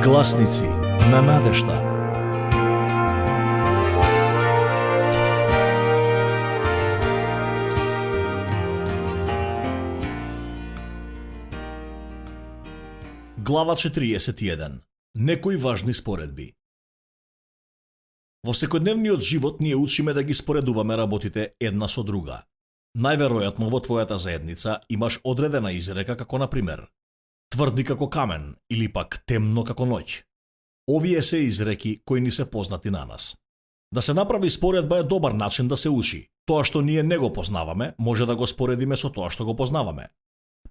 Гласници на надежта. Глава 41. Некои важни споредби. Во секојдневниот живот ние учиме да ги споредуваме работите една со друга. Најверојатно во твојата заедница имаш одредена изрека како на пример тврди како камен или пак темно како ноќ. Овие се изреки кои ни се познати на нас. Да се направи споредба е добар начин да се учи. Тоа што ние не го познаваме, може да го споредиме со тоа што го познаваме.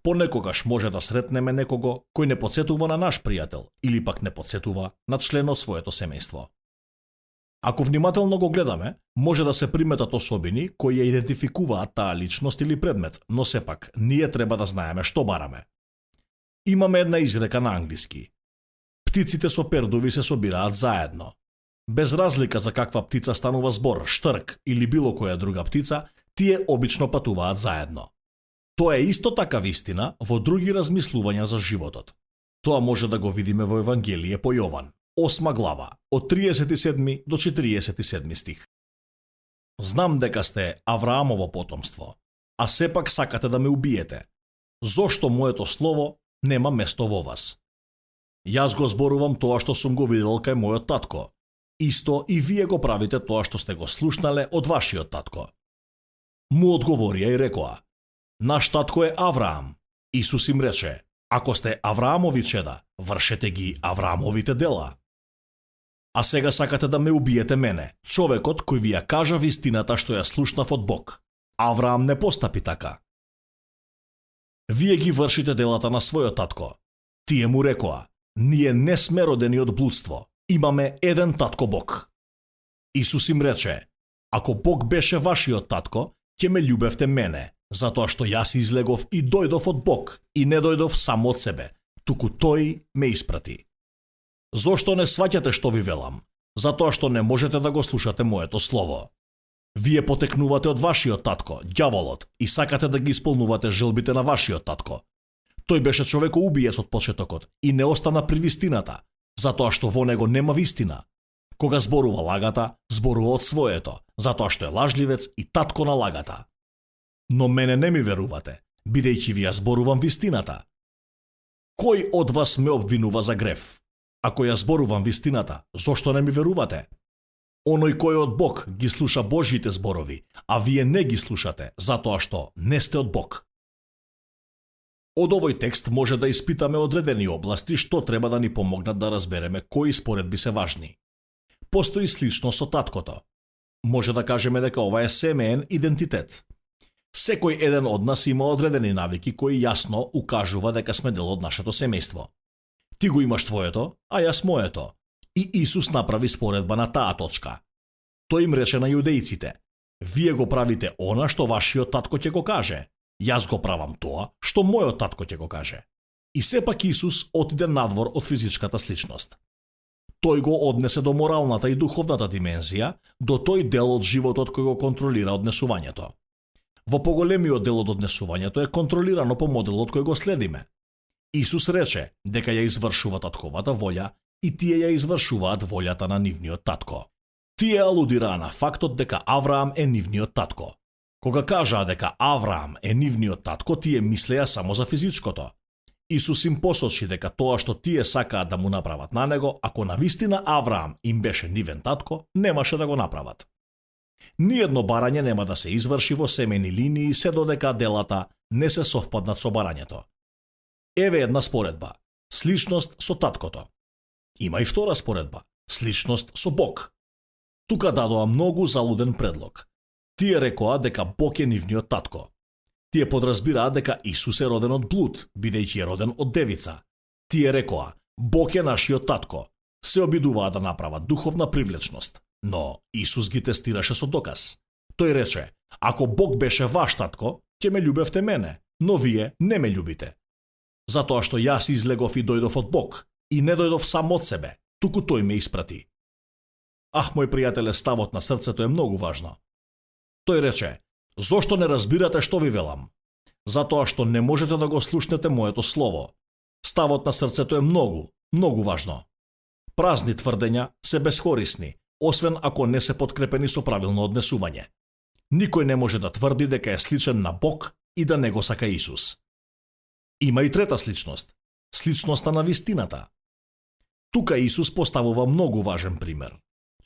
Понекогаш може да сретнеме некого кој не потсетува на наш пријател или пак не потсетува на член од своето семејство. Ако внимателно го гледаме, може да се приметат особини кои ја идентификуваат таа личност или предмет, но сепак ние треба да знаеме што бараме. Имаме една изрека на англиски. Птиците со пердови се собираат заедно. Без разлика за каква птица станува збор, штрк или било која друга птица, тие обично патуваат заедно. Тоа е исто така вистина во други размислувања за животот. Тоа може да го видиме во Евангелие по Јован, 8 глава, од 37 до 47 стих. Знам дека сте Авраамово потомство, а сепак сакате да ме убиете. Зошто моето слово нема место во вас? Јас го зборувам тоа што сум го видел кај мојот татко. Исто и вие го правите тоа што сте го слушнале од вашиот татко. Му одговорија и рекоа: Наш татко е Авраам. Исус им рече: Ако сте Авраамови чеда, вршете ги Авраамовите дела. А сега сакате да ме убиете мене, човекот кој ви ја кажа вистината што ја слушнав од Бог. Авраам не постапи така. Вие ги вршите делата на својот татко. Тие му рекоа: Ние не сме родени од блудство, имаме еден татко Бог. Исус им рече: Ако Бог беше вашиот татко, ќе ме љубевте мене, затоа што јас излегов и дојдов од Бог и не дојдов само од себе, туку тој ме испрати. Зошто не сваќате што ви велам? Затоа што не можете да го слушате моето слово. Вие потекнувате од вашиот татко, ѓаволот, и сакате да ги исполнувате желбите на вашиот татко. Тој беше човекоубиец од почетокот и не остана при вистината, затоа што во него нема вистина. Кога зборува лагата, зборува од своето, затоа што е лажливец и татко на лагата. Но мене не ми верувате, бидејќи ви ја зборувам вистината. Кој од вас ме обвинува за грев? Ако ја зборувам вистината, зошто не ми верувате? Оној кој од Бог ги слуша Божјите зборови, а вие не ги слушате, затоа што не сте од Бог. Од овој текст може да испитаме одредени области што треба да ни помогнат да разбереме кои споредби се важни. Постои сличност со таткото. Може да кажеме дека ова е семеен идентитет. Секој еден од нас има одредени навики кои јасно укажува дека сме дел од нашето семејство. Ти го имаш твоето, а јас моето. И Исус направи споредба на таа точка. Тој им рече на јудејците: Вие го правите она што вашиот татко ќе го каже. Јас го правам тоа што мојот татко ќе го каже. И сепак Исус отиде надвор од физичката сличност. Тој го однесе до моралната и духовната димензија, до тој дел од животот кој го контролира однесувањето. Во поголемиот дел од однесувањето е контролирано по моделот кој го следиме. Исус рече дека ја извршува татковата волја и тие ја извршуваат волјата на нивниот татко. Тие алудираа на фактот дека Авраам е нивниот татко. Кога кажаа дека Авраам е нивниот татко, тие мислеа само за физичкото. Исус им посочи дека тоа што тие сакаат да му направат на него, ако навистина Авраам им беше нивен татко, немаше да го направат. Ниедно барање нема да се изврши во семени линии се додека делата не се совпаднат со барањето. Еве една споредба. Сличност со таткото. Има и втора споредба. Сличност со Бог. Тука дадоа многу залуден предлог. Тие рекоа дека Бог е нивниот татко. Тие подразбираат дека Исус е роден од блуд, бидејќи е роден од девица. Тие рекоа: Бог е нашиот татко. Се обидуваа да направат духовна привлечност, но Исус ги тестираше со доказ. Тој рече: Ако Бог беше ваш татко, ќе ме љубевте мене, но вие не ме љубите. Затоа што јас излегов и дојдов од Бог, и не дојдов сам од себе, туку тој ме испрати. Мој пријателе, ставот на срцето е многу важно. Тој рече: Зошто не разбирате што ви велам? Затоа што не можете да го слушнете моето слово. Ставот на срцето е многу важно. Празни тврдења се бескорисни, освен ако не се подкрепени со правилно однесување. Никој не може да тврди дека е сличен на Бог и да не го сака Исус. Има и трета сличност, сличноста на вистината. Тука Исус поставува многу важен пример.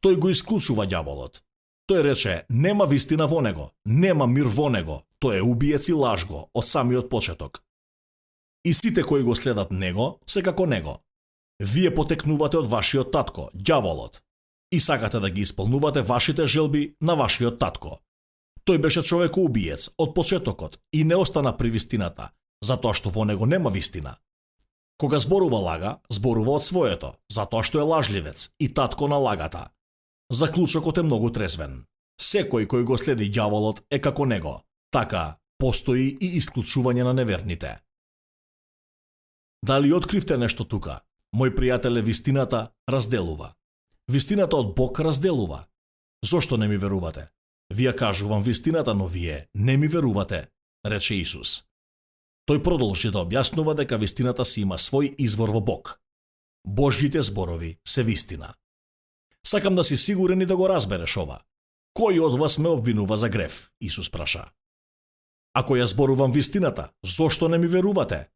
Тој го исклучува ѓаволот. Тој рече, нема вистина во него, нема мир во него, тој е убиец и лажго од самиот почеток. И сите кои го следат него, се како него. Вие потекнувате од вашиот татко, ѓаволот, и сакате да ги исполнувате вашите желби на вашиот татко. Тој беше човекоубиец од почетокот и не остана при вистината, затоа што во него нема вистина. Кога зборува лага, зборува од своето, затоа што е лажливец и татко на лагата. Заклучокот е многу трезвен. Секој кој го следи ѓаволот е како него. Така, постои и исклучување на неверните. Дали откривте нешто тука? Мој пријателе, вистината разделува. Вистината од Бог разделува. Зошто не ми верувате? Вие кажувам вистината, но вие не ми верувате, рече Исус. Тој продолжи да објаснува дека вистината си има свој извор во Бог. Божјите зборови се вистина. Сакам да си сигурен и да го разбереш ова. Кој од вас ме обвинува за грев? Исус праша. Ако ја зборувам вистината, зошто не ми верувате?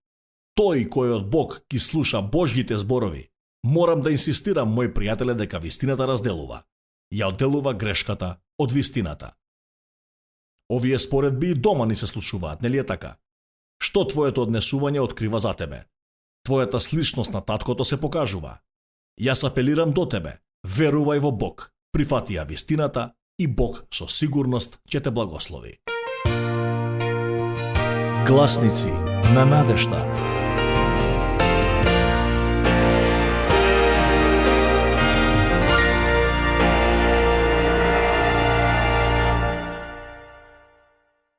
Тој кој од Бог ги слуша Божјите зборови, морам да инсистирам, мој пријателе, дека вистината разделува. Ја одделува грешката од вистината. Овие споредби и дома ни се случуваат, нели е така? Што твоето однесување открива за тебе? Твојата сличност на таткото се покажува. Јас апелирам до тебе, верувај во Бог, прифати ја вистината и Бог со сигурност ќе те благослови. Гласници на надежта.